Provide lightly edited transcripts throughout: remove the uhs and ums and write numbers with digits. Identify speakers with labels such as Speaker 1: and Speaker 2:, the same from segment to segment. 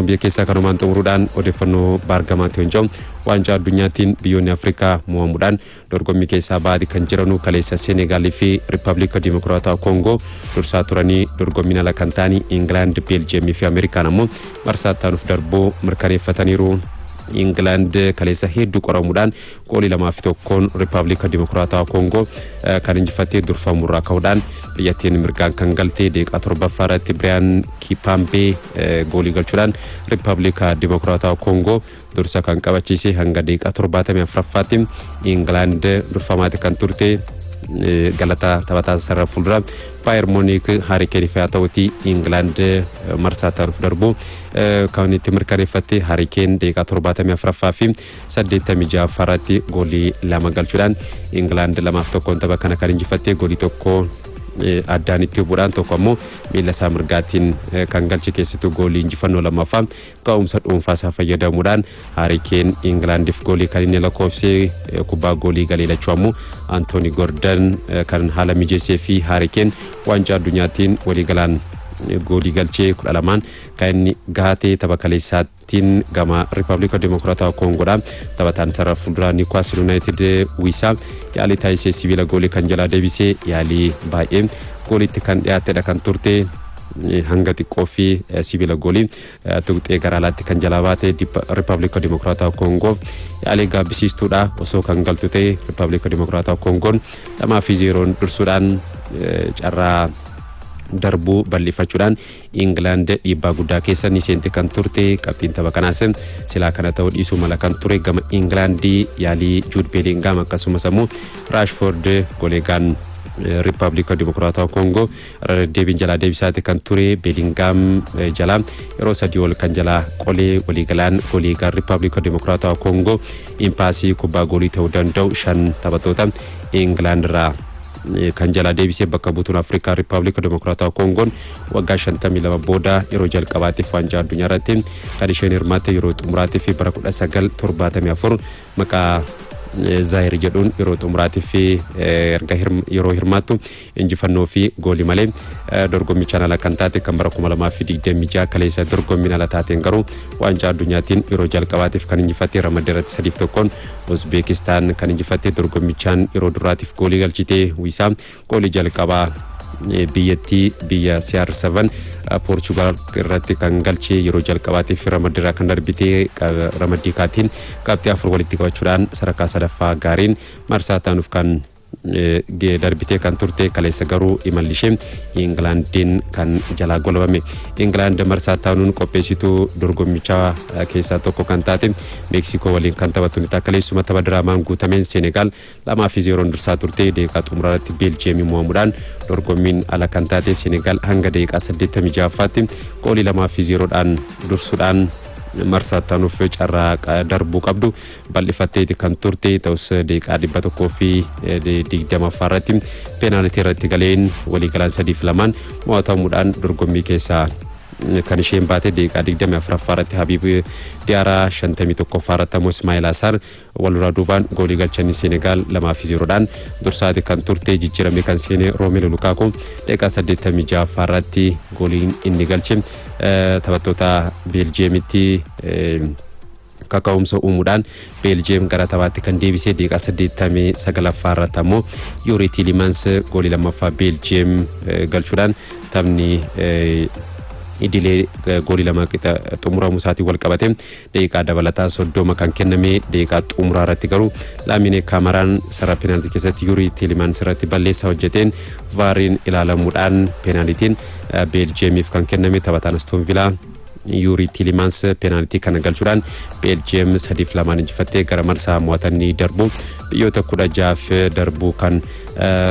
Speaker 1: Odeeffannoo biyya keessaa kanumaan xumuruudhaan odeeffannoo baargamaatti hojjamu. Waancaa addunyaatiin biyyoonni Afrikaa mo'amuudhaan dorgommii keessaa ba'anii kan jiranu, kaleessa Seenegaalii fi Riippaabilika Dimokiraataa Koongoo dursaa turanii dorgommiin ala kan ta'anii Ingilaand, Beeljeemii fi Ameerikaan ammoo marsaa itti darbuu mirkaneeffataniiru. Ingilaand kaleessa hedduu qoramuudhaan goolii 2-1n Riippaabilika Dimokiraataa Koongoo kan injifattee durfamurraa ka'uudhaan biyyattiin mirgaan kan galte. Daqiiqaa 7ffaa irratti Biriyaan Kipaambee goolii galchuudhaan Riippaabilika Dimokiraataa Koongoo dursa kan qabachiise. Hanga daqiiqaa 74ffaatti Ingilaand durfamaati kan turte. Galata taphataa sarara fuuldura Baayer Moonik Haarii Keenif haa ta'uti, Ingilaand marsaa ta'uuf darbu kan itti mirkaneeffatte. Haarii Keen daqiiqaa 74ffaa fi 86ffaa irratti goolii 2 galchuudhaan Ingilaand 2-1n tapha kana kan injifatte. Goolii 1 addaan itti bu'uudhaan, 1 ammoo miila isaa mirgaatiin kan galche. Keessattuu goolii injifannoo lammaffaa ka'umsa dhuunfaa isaa fayyadamuudhaan Haarii Keen Ingilaandiif goolii kan inni lakkoofse. Kubbaa goolii galee lachuu ammoo Antooni Gordon kan haala mijeessee fi Haarii Keen waancaa addunyaatiin waliigalaan goolii galchee 12n kan inni gahatee. Tapha kaleessaatiin gama Riippaabilika Dimokiraataa Koongoodha. Taphataan sarara fuulduraa Niwukaastil Yuunaayitid Wiisaa yaalii taasisee sibiila goolii kan jalaa deebisee. Yaalii baay'ee gooliitti kan dhiyaatedha kan turte, hanga xiqqoo fi sibiila goolii tuqxee gara alaatti kan jalaa baate. Riippaabilika Dimokiraataa Koongoof yaalii gaabbisiistuudha. Osoo kan galtu ta'e Riippaabilika Dimokiraataa Koongoon 2-0n dursuudhaan carraa darbuu bal'ifachuudhaan Ingilaand dhiibbaa guddaa keessa ni seente kan turte. Qabxiin tapha kanaas silaa kana ta'uu dhiisuu mala kan ture. Gama Ingilaandii yaalii Juud Beelingaam akkasumas ammoo Raashfoord goleegaan Riippaabilika Dimokiraataa Koongoo irra deddeebiin jalaa deebisaati kan ture. Beelingaam jalaa yeroo 3 ol kan jalaa qolee. Waliigalaan goleegaan Riippaabilika Dimokiraataa Koongoo impaasii kubbaa goolii ta'uu danda'u 5 taphattoota Ingilaand irraa kan jalaa deebisee. Bakka buutuun Afrikaa Riippaabilika Dimokiraataa Koongoon waggaa 52 booda yeroo jalqabaatiif waancaa addunyaa irratti kan isheen hirmaatte, yeroo xumuraatiif bara 1974 maqaa Zaayir jedhuun yeroo xumuraatiif erga yeroo hirmaattu injifannoo fi goolii malee dorgommichaan ala kan taate. Kan bara 2026 kaleessa dorgommiin ala taateen garuu waancaa addunyaatiin yeroo jalqabaatiif kan injifatte. Ramaddii irratti 3-1n Uzbeekistaan kan injifatte. Dorgommichaan yeroo duraatiif goolii galchite Wiisaa goolii jalqabaa biyyattii biyya CR7 Poorchugaal irratti kan galchee. Yeroo jalqabaatiif ramaddiirraa kan darbite ramaddii kaatiin qabxii 4 walitti qabachuudhaan sadarkaa sadaffaa gaariin marsaa taanuuf kan darbitee kan turte. Kaleessa garuu imalli ishee Ingilaandiin kan jalaa golabame. Ingilaand marsaa taanuun qopheessituu dorgommichaa keessaa tokko kan taate Meeksikoo waliin kan taphattu ni ta'a. Kaleessuma tapha diraamaan guutameen Seenegaal 2-0n dursaa turte, daqiiqaa xumuraa irratti Beeljiyeemii mo'amuudhaan dorgommiin ala kan taate. Seenegaal hanga daqiiqaa 86ffaatti goolii 2-0dhaan dursuudhaan marsaa taanuuf carraa darbuu qabdu bal'ifatteeti kan turte. Ta'us daqiiqaa 120ffaa irratti peenaalitii irratti galeen waliigalaan 3-2n mo'atamuudhaan dorgommii keessaa kan isheen baate. Daqiiqaa 24ffaa irratti Habiib Diyaaraa, 51ffaa irratti ammoo Ismaa'il Asaar walduraa duubaan goolii galchanii Senegaal 2-0dhaan dursaati kan turte. Jijjiiramee kan seene Roomelu Lukaakuu daqiiqaa 86ffaa irratti gooliin inni galche taphattoota Beeljiyeemitti kaka'umsa uumuudhaan Beeljiyeem gara taphaatti kan deebisee. Daqiiqaa 89ffaa irratti ammoo Yuuri Tiilimans goolii lammaffaa Beeljiyeem galchuudhaan taphni idilee goolii 2 qixa xumuramuu isaatiin wal qabate daqiiqaa dabalataa 30 kan kenname. Daqiiqaa xumuraa irratti garuu Laamine Kaamaraan sarara peenaalitii keessatti Yuuri Tiilimans irratti balleessaa hojjeteen VARiin ilaalamuudhaan peenaalitiin Beeljiyeemiif kan kenname. Taphataan Astoon Vilaa Yuuri Tiilimans peenaalitii kana galchuudhaan Beeljiyeem 3-2n injifattee gara marsaa mo'atanii darbu biyyoota 16f darbuu kan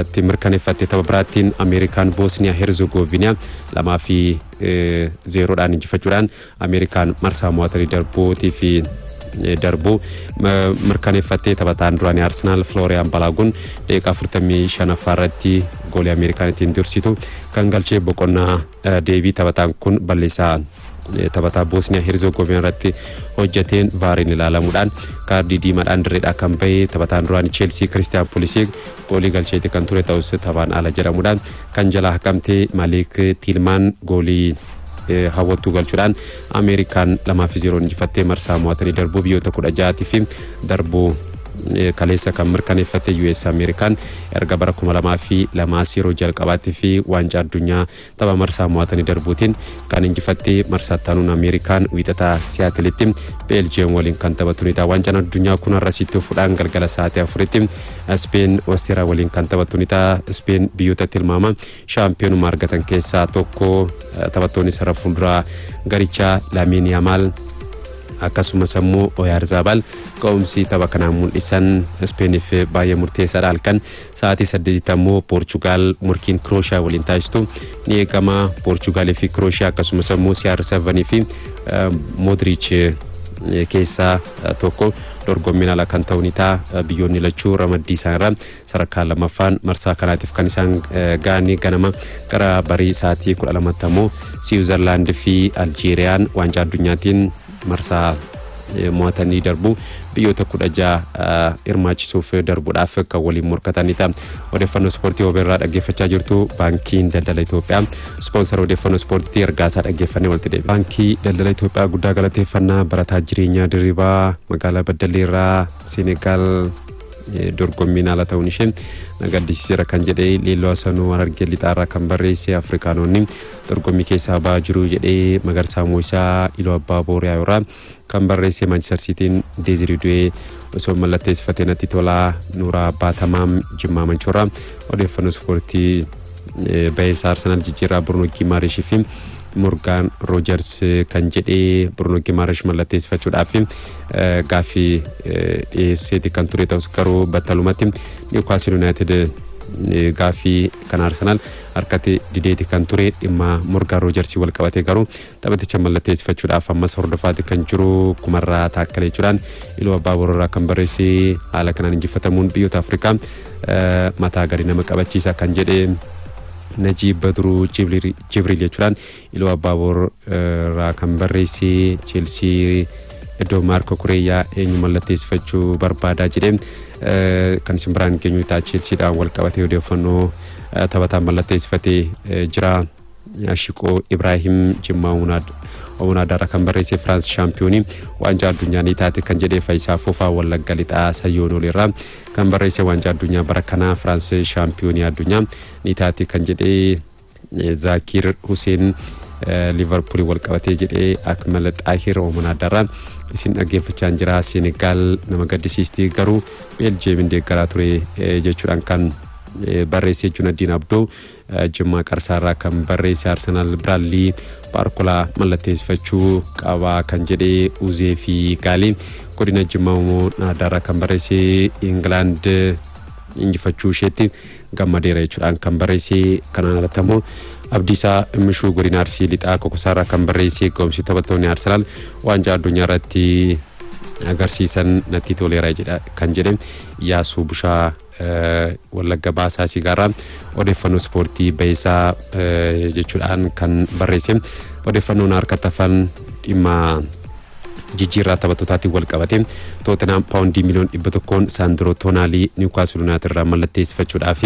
Speaker 1: itti mirkaneeffatte. Tapha biraattiin Ameerikaan Boosniyaa Herzegoviniyaa 2-0dhaan injifachuudhaan Ameerikaan marsaa mo'atanii darbuutii fi darbuu mirkaneeffattee. Taphataan duraanii Arsenaal Flooriyaan Balaaguun daqiiqaa 45ffaa irratti goolii Ameerikaan ittiin dursitu kan galchee. Boqonnaa deebii taphataan kun balleessaa taphataa Boosniyaa Herzegovina irratti hojjeteen VARiin ilaalamuudhaan kaardii diimaadhaan dirreedhaa kan bahe taphataan duraanii Cheelsii Kiristiyaan Pulisic goolii galcheeti kan ture, ta'us taphaan ala jedhamuudhaan kan jalaa haqamte. Maalik Tiilmaan goolii hawwattuu galchuudhaan Ameerikaan 2-0 injifattee marsaa mo'atanii darbuu biyyoota 16 fi darbuu kaleessa kan mirkaneeffate. US Ameerikaan erga bara 2002 yeroo jalqabaatti fi waancaa addunyaa tapha marsaa mo'atanii darbuutiin kan injifattee, marsaa taanuun Ameerikaan wiixataa Siyaatilitti Beeljiyeem waliin kan taphatunidha. Waancaan addunyaa kun har'a sitti fuudhaan galgala sa'aatii 4tti Speen Osteeraa waliin kan taphatunidha. Speen biyyoota tilmaama shaampiyoonuma argatan keessaa tokko. Taphattoonni sarara fuulduraa garichaa Laamiin Yaamaal akkasumas immoo Oyaarzaabal ga'umsi tapha kanaan mul'isan Ispeeniif baay'ee murteessaadha. Halkan sa'aatii 8tti ammoo Poorchugaal morkiin Kirooshiyaa waliin taasistu ni eegama. Poorchugaalii fi Kirooshiyaa akkasumas immoo CR7 fi Modric keessaa tokko dorgommiin ala kan ta'u ni ta'a. Biyyoonni lachuu ramaddii isaanirra sadarkaa lammaffaan marsaa kanaatiif kan isaan ga'anii. Ganama gara barii sa'aatii 12tti ammoo Siwiizerlaand fi Aljeeriyaan waancaa addunyaatiin marsaa mo'atanii darbu biyyoota 16 hirmaachisuuf darbuudhaaf kan waliin morkatanidha. Odeeffannoo ispoortii OBN dhaggeeffachaa jirtu. Baankiin Daldala Itoophiyaa ispoonsara odeeffannoo ispoortii. Ergaasaa dhaggeeffannee walitti deebi'a. Baankii Daldala Itoophiyaa guddaa galateeffannaa. Barataa Jireenyaa Dirribaa magaalaa Baddalleerraa, Senegaal dorgommiin ala ta'uun ishee na gaddisiiseera kan jedhee. Leelloo Hasanuu Harargee Lixaarraa kan barreesse, Afrikaanonni dorgommii keessaa ba'aa jiru jedhee. Magarsaa Moosaa Iluu Abbaa Booriyaa irraa kan barreesse, Maanchister Siitiin Deezirii Du'ee osoo mallatteessifatee natti tolaa. Nuuraa Baatamaam Jimmaa Manchoorraa, odeeffannoo ispoortii baheessa Arsenaal jijjiirraa Bruno Gimaarishii fi Morgan Rogers kan jedhee, Bruno Gimaarish mallatteessifachuudhaaf gaaffii dhiyeesseeti kan ture ta'us, garuu battalumatti Newcastle United gaaffii kan Arsenaal harkatti dideeti kan ture. Dhimma Morgan Rogers wal qabatee garuu taphaticha mallatteessifachuudhaaf ammas hordofaati kan jiru. Kumarraa Taakkalee jechuudhaan Iluu Abbaa Boorarraa kan barreesse, haala kanaan injifatamuun biyyoota Afrikaa mataa gadi nama qabachiisa kan jedhee. Najiib Badruu Jibriil jechuudhaan Iluu Abbaa Boorraa kan barreesse, Cheelsii iddoo Maarko Kureeyyaa eenyu mallatteessifachuu barbaadaa jedhee kan isin biraan geenyu ta'a. Cheelsiidhaan wal qabatee odeeffannoo taphataan mallatteessifatee jira. Shiqoo Ibraahim Jimmaa Omunaadaarraa kan barreesse, Firaans shaampiyoonii waancaa addunyaa ni taate kan jedhee. Faayisaa Fufaa Wallagga Lixaa Sayyoon Olirraa kan barreesse, waancaa addunyaa bara kanaa Firaans shaampiyoonii addunyaa ni taate kan jedhee. Zaakir Huseen Liivarpuulii wal qabatee jedhee. Akmal Xaahir Omunaadaarraa isin dhaggeeffachaa jira, Senegaal nama gaddisiisti, garuu Beeljeemiin deeggaraa ture jechuudhaan kan barreesse. Junaddiin Abdoo Jimmaa Qarsaarraa kan barreesse, Arsenaal Biraadlii Baarkolaa mallatteessifachuu qabaa kan jedhee. Uzee fi Gaalii godina Jimmaa Naadaarraa kan barreesse, Ingilaand injifachuu isheetti gammadeera jechuudhaan kan barreesse. Kanaan alatti ammoo Abdiisaa Mishuu godina Arsii Lixaa Kokosaarraa kan barreesse, ga'umsi taphattoonni Arsenaal waancaa addunyaa irratti agarsiisan natti toleera jedha kan jedhe. Yaasuu Bushaa Wallagga Baasaa Sigaarraa, odeeffannoo ispoortii bahisaa jechuudhaan kan barreesse. Odeeffannoon harkatti hafan dhimma jijjiirraa taphattootaatiin wal qabate, Tootenaam paawundii miliyoona 100n Saandiroo Toonaalii Niwukaasil Yuunaayitid irraa mallatteessifachuudhaaf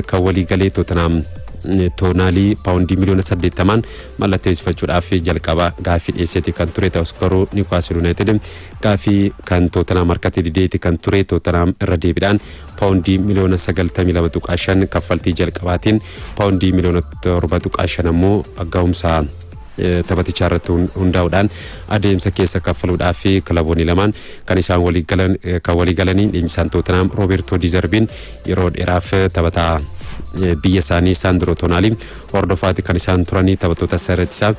Speaker 1: kan walii galee. Tootenaam Toonaalii paawundii miliyoona 80n mallatteessifachuudhaaf jalqaba gaaffii dhiyeesseeti kan ture ta'us, garuu Niwukaasil Yuunaayitid gaaffii kan Tootenaam harkatti dideeti kan ture. Tootenaam irra deebiidhaan paawundii miliyoona 92.5 kaffaltii jalqabaatiin, paawundii miliyoona 7.5 ammoo ga'umsa taphatichaa irratti hundaa'uudhaan adeemsa keessa kaffaluudhaaf kilaboonni lamaan kan isaan kan walii galanii. Leenjisaan Tootenaam Roobertoo Dizerbiin yeroo dheeraaf taphataa biyya isaanii Saandroo Toonaalii hordofaati kan isaan turanii. Taphattoota sarara ittisaa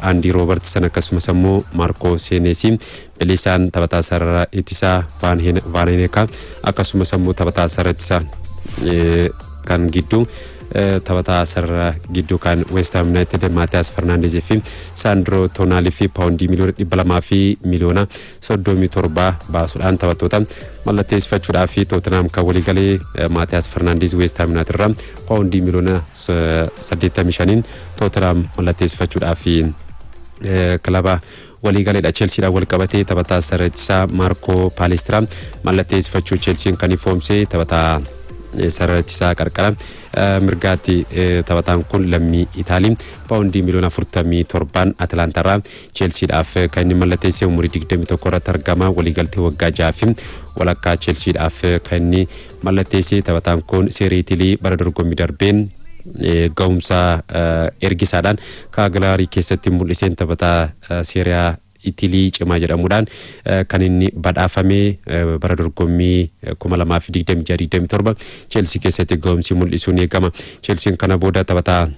Speaker 1: Aandii Roobertson akkasumas ammoo Maarkoo Seeneesii bilisaan, taphataa sarara ittisaa Vaan Heenekaa akkasumas ammoo taphataa sarara ittisaa kan gidduu, taphataa sarara gidduu kan West Ham United Maatiyaas Fernandes fi Saandroo Toonaalii fi paawundii miliyoona 200 fi miliyoona 37 baasuudhaan taphattoota mallatteessifachuudhaaf fi Tootenaam kan waliigalee. Maatiyaas Fernandes West Ham United irraa paawundii miliyoona 85n Tootenaam mallatteessifachuudhaaf kilaba waliigaleedha. Chelsiidhaan wal qabatee taphataa sarara ittisaa Maarkoo Paalestiraa mallatteessifachuu Chelsiin kan ifoomse taphataa Sarara ittisaa qarqara mirgaatti taphataan kun lammii Itaalii paawundii miliyoona 47n Atalantaarraa Cheelsiidhaaf kan inni mallatteessee umurii 21 irratti argama. Waliigaltee waggaa 6 fi walakkaa Cheelsiidhaaf kan inni mallatteessee. Taphataan kun Seerii Itilii bara dorgommii darbeen ga'umsa ergisaadhaan Kaaglaarii keessatti mul'iseen taphataa Seeriyaa Itilii cimaa jedhamuudhaan kan inni badhaafame. Bara dorgommii 2026-27 Cheelsii keessatti ga'umsi mul'isuun eegama. Cheelsiin kana booda taphataa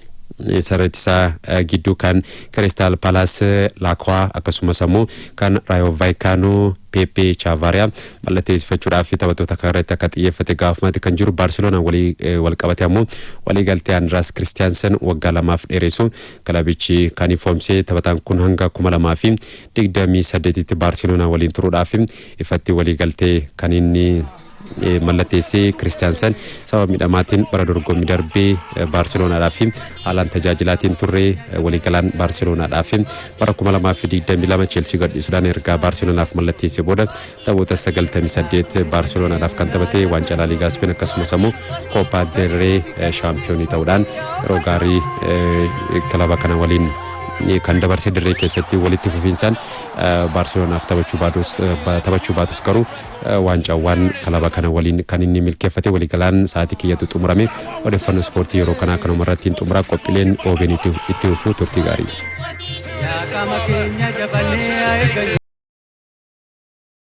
Speaker 1: sarara ittisaa gidduu kan Kiristaal Palaas Laakwaa, akkasumas ammoo kan Raayo Vaayikaanoo Pepe Chaavaariyaa mallatteessifachuudhaaf taphattoota kana irratti akka xiyyeeffate gaafamate kan jiru. Baarseloonaan walii wal qabate ammoo waliigaltee Andiraas Kiristiyaansen waggaa 2f dheeressu kilabichi kan ifoomsee. Taphataan kun hanga 2028tti Baarseloonaa waliin turuudhaaf ifatti waliigaltee kan inni mallatteessee. Kiristiyaansen sababa miidhamaatiin bara dorgommii darbee Baarseloonaadhaaf haalaan tajaajilaatiin turre. Waliigalaan Baarseloonaadhaaf bara 2022 Cheelsii gadhiisuudhaan ergaa Baarseloonaaf mallatteessee booda taphoota 98 Baarseloonaadhaaf kan taphate, waancaa Laaliigaa Speen akkasumas ammoo Kooppaa del Rey shaampiyoonii ta'uudhaan yeroo gaarii kilaba kana waliin kan dabarsee. Dirree keessatti walitti fufiinsaan Baarseloonaaf taphachuu baatus garuu waancaawwan kilaba kana waliin kan inni milkeeffate. Waliigalaan sa'aatii kiyyatu xumurame. Odeeffannoo ispoortii yeroo kanaa kanuma irratti hin xumura. Qophiileen OBN itti fufuu, turtii gaarii.
Speaker 2: Yaa qaama keenya jabannee haa eeggannu.